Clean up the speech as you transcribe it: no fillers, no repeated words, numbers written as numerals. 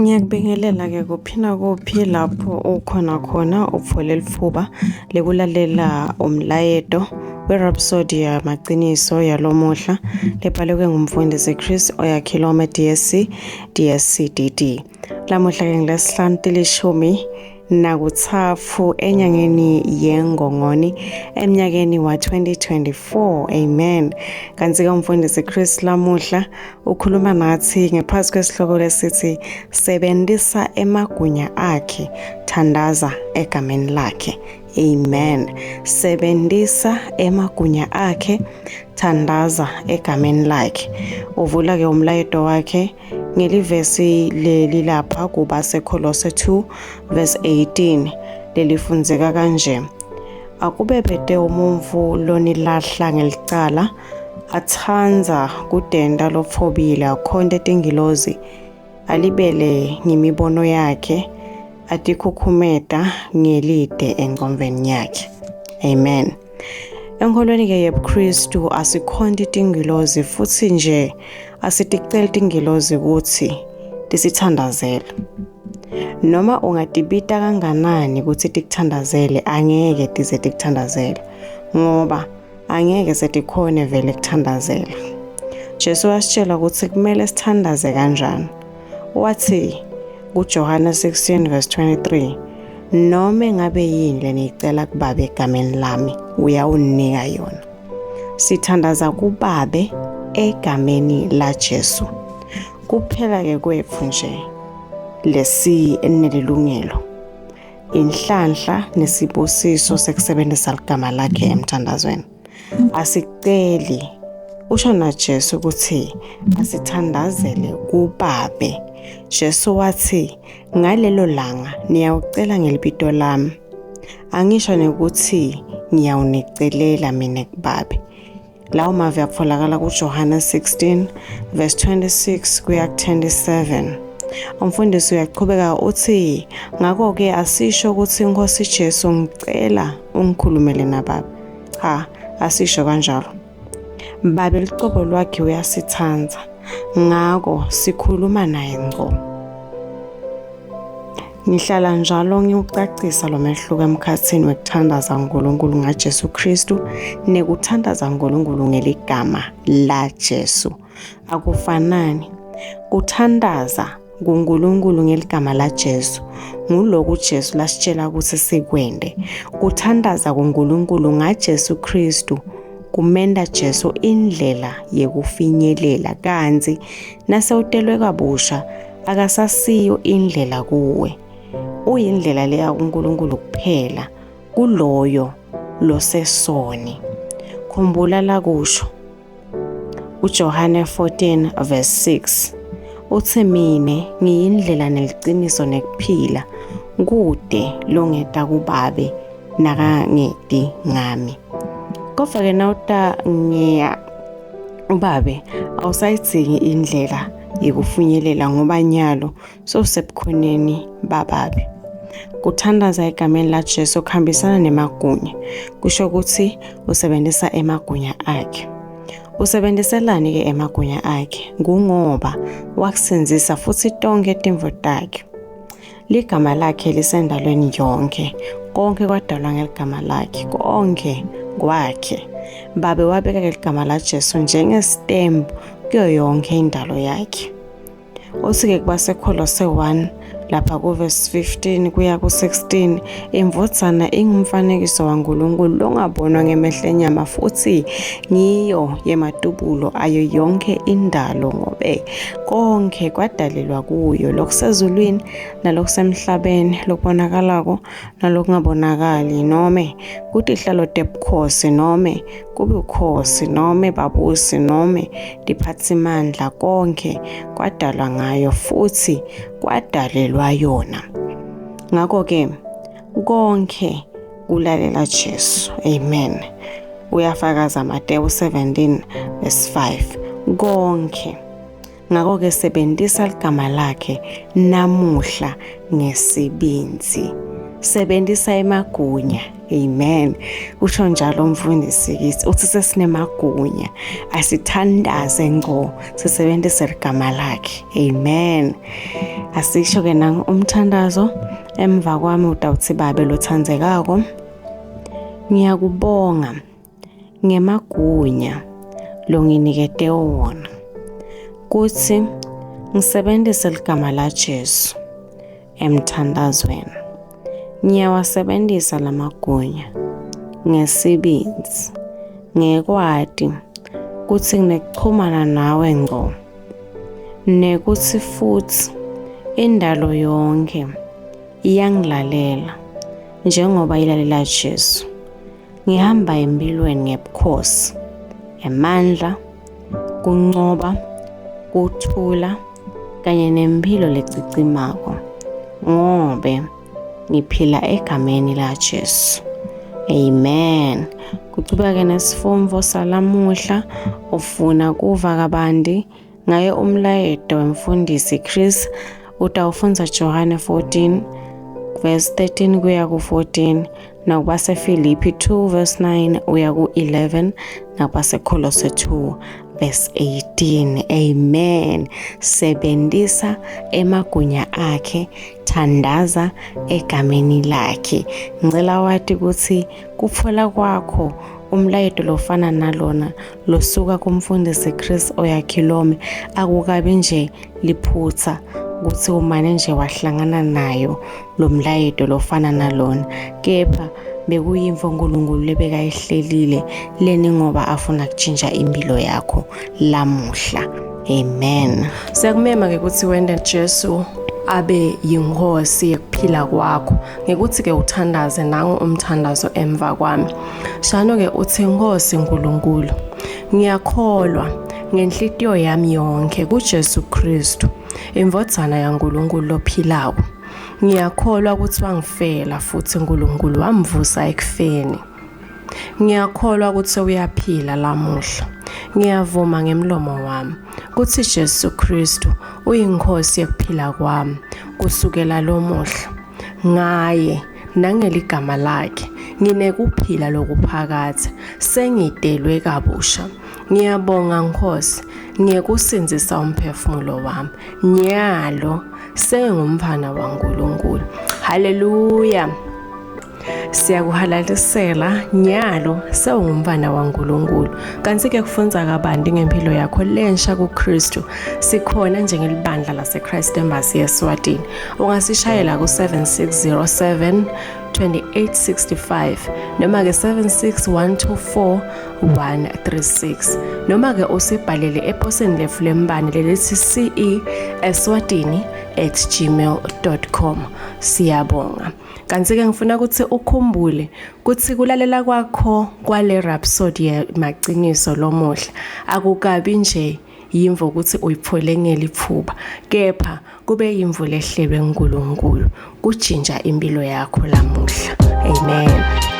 Ngiyakubingelela-ke kuphi nakuphi lapho ukhona khona uthole litfuba lekulalela umlayeto weRhapsody yamaciniso yalomuhla lebhalwe ngumfundisi Chris Oyakhilome DSC DSCDD. Lamuhla-ke ngilesihlanu tilishumi nakuthathu enyangeni yengongoni eminyakeni wa-2024. Amen. Kanti-ke umfundisi Chris lamuhla ukhuluma nathi ngephansi kwesihloko lesithi sebenzisa emagunya akhe, thandaza egameni lakhe. Amen. Sebenzisa emagunya akhe, thandaza egameni lakhe. Uvula-ke umlayeto wakhe ngelivesi leli lapha kubaseKholose 2 verse 18 lelifundzeka kanje: akube bete umuntfu lonilahla ngelicala atsandza kudenta lotfobile akhonte tingilozi alibele ngimibono yakhe atikhukhumeta ngelide engcondvweni yakhe. Amen. Enkholweni-ke yebuKristu asikhonti tingilozi futhi nje asiticeli tingilozi kutsi tisithandazele. Noma ungatibita kanganani kutsi tikuthandazele angeke tize tikuthandazele ngoba angeke setikhone vele kuthandazela. Jesu wasitshela ukuthi kumele sithandaze kanjani. Wathi kuJohane 16 verse 23, noma ngabe yini leniyicela kuBabe egameni lami, uyawuninika yona. Sithandaza kuBabe egameni laJesu. Kuphela-ke kwetfu nje lesi enelilungelo inhlanhla nesibusiso sekusebenzisa ligama lakhe emthandazweni. Asiceli usho naJesu ukuthi asithandazele kuBabe. Jesu wathi ngalelo langa niyawucela ngelibito lami. Angisho nekuthi ngiyawunicelela mina kuBabe. Lawo mavi atfolakala kuJohane 16 verse 26 kuya ku-27. Umfundisi uyaqhubeka uthi ngakho-ke asisho ukuthi Nkosi Jesu ngicela ungikhulumele naBaba. Cha, asisho kanjalo. Babe lucobo lwakhe uyasithanda, ngako sikhuluma naye ngco. Ngihlala njalo ngiwucacisa lo mehluko emkhathini wekuthandaza uNkulunkulu ngaJesu Kristu nekuthandaza uNkulunkulu ngeligama laJesu. Akufanani. Kuthandaza kuNkulunkulu ngeligama laJesu nguloku Jesu lasitshela ukuthi sikwende. Kuthandaza kuNkulunkulu ngaJesu Kristu kumenda Jesu indlela yekufinyelela kantsi nasewutelwe kabusha akasasiyo indlela kuwe. Uyindlela leya kuNkulunkulu kuphela kuloyo losesoni. Khumbula lakusho uJohane 14 verse 6 uthi mine ngiyindlela neliciniso nekuphila kude longeta kubabe nakangeti ngami. Kodwa ke nawuta ngiya ubabe awusayidzingi indlela yekufinyelela ngoba nyalo sowusebukhoneni bababe. Kuthandaza egameni laJesu kuhambisana nemagunya, kusho ukuthi usebenzisa emagunya akhe. Usebenziselani-ke emagunya akhe? Kungoba wakusindzisa futhi tonkhe timvu takhe. Ligama lakhe lisendalweni yonke. Konke kwadalwa ngeligama lakhe, konke kwakhe. Babe wabeka ligama laJesu njengesitembu kuyo yonke indalo yakhe. Uthi-ke kubaseKholose 1 lapha kuvesi 15 kuya ku-16 imvudzana ingumfanekiso waNkulunkulu longabonwa ngemehlo enyama futhi ngiyo yematubulo ayo yonke indalo ngobe konke kwadalelwa kuyo lokusezulwini nalokusemhlabeni lokubonakalako nalokungabonakali nome kutihlalo tebukhosi nome kubukhosi nome babusi nome tiphatsimandla konke kwadalwa ngayo futhi kwadalelwa yona. Ngakho-ke konke kulalela Jesu. Amen. Uyafakaza Mateyu 17 verse 5. Konke. Ngakho-ke sebenzisa ligama lakhe namuhla ngesibindzi. Sebenzisa emagunya. Amen. Usho njalo umfundisi kithi uthi sesinemagunya, asithandaze ngqo sisebenzise igama lakhe. Amen. Asisho ke nangu umthandazo emva kwami utawuthi babe lothandzekako, ngiyakubonga ngemagunya longinikete wona kutsi ngisebentise ligama laJesu emthandazweni. Ngiyawasebentisa lamagunya ngesibindzi ngekwati kutsi nginekuchumana nawe ngco nekutsi futsi indalo yonkhe iyangilalela njengoba ilalela Jesu. Ngihamba empilweni ngebukhosi, emandla, kuncoba, kuthula kanye nempilo lecicimako ngobe ngiphila egameni laJesu. Amen. Kuchubeke nesifundvo salamuhla ufuna kuva kabanti ngaye umlayeto wemfundisi Chris utawufundza Johane 14 verse 13 kuya ku-14 nakubaseFilipi 2 verse 9 uya ku-11 nakubaseKholose 2 verse 18. Amen. Sebenzisa emagunya akhe, thandaza egameni lakhe. Ngicela wati ukuthi kuphola kwakho umlayeto lofana nalona losuka kumfundisi Chris Oyakhilome akukabi nje liphutha ukuthi umane nje wahlangana nayo lo mlayeto lofana nalona, kepha bekuyimfo uNkulunkulu lebekayihlelile leni ngoba afuna kutshintsha impilo yakho lamuhla. Amen. Siyakumema ke ukuthi wende Jesu abe yinkosi yekuphila kwakho ngekuthi ke uthandaze nangu umthandazo emva kwami. Shano ke uthi, Nkosi uNkulunkulu, ngiyakholwa ngenhlitiyo yami yonke kuJesu Kristu, indvodzana yaNkulunkulu lophilako. Ngiyakholwa ukuthi wangifela futhi uNkulunkulu wamvusa ekufeni. Ngiyakholwa ukuthi uyaphila lamuhla. Ngiyavuma ngemlomo wami kutsi Jesu Kristu uyinkosi yekuphila kwami kusukela lomuhla. Ngaye nangeligama lakhe nginekuphila lokuphakadze, sengitelwe kabusha. Ngiyabonga Nkosi ngekusindzisa umphefumulo wami. Nyalo sengumfana waNkulunkulu. Haleluya. Siyakuhalalisela nyalo sewungumfana waNkulunkulu. Kanti ke kufundza kabanti ngempilo yakho lensha kuKristu, sikhona njengelibandla laseChrist Embassy eSwatini. Ungasishayela ku-7607 2865 noma ke 76124 136 noma ke usibhalele eposeni letfu lembane lelithi ce eswatini at gmail.com. Siyabonga. Kanti-ke ngifuna ukuthi ukhumbule kutsi kulalela kwakho kwale Rhapsody yemaciniso lomuhla akukabi nje yimvo ukuthi uyitfole ngelitfuba, kepha kube yimvo lehlelwe nguNkulunkulu kujinja impilo yakho lamuhla. Amen.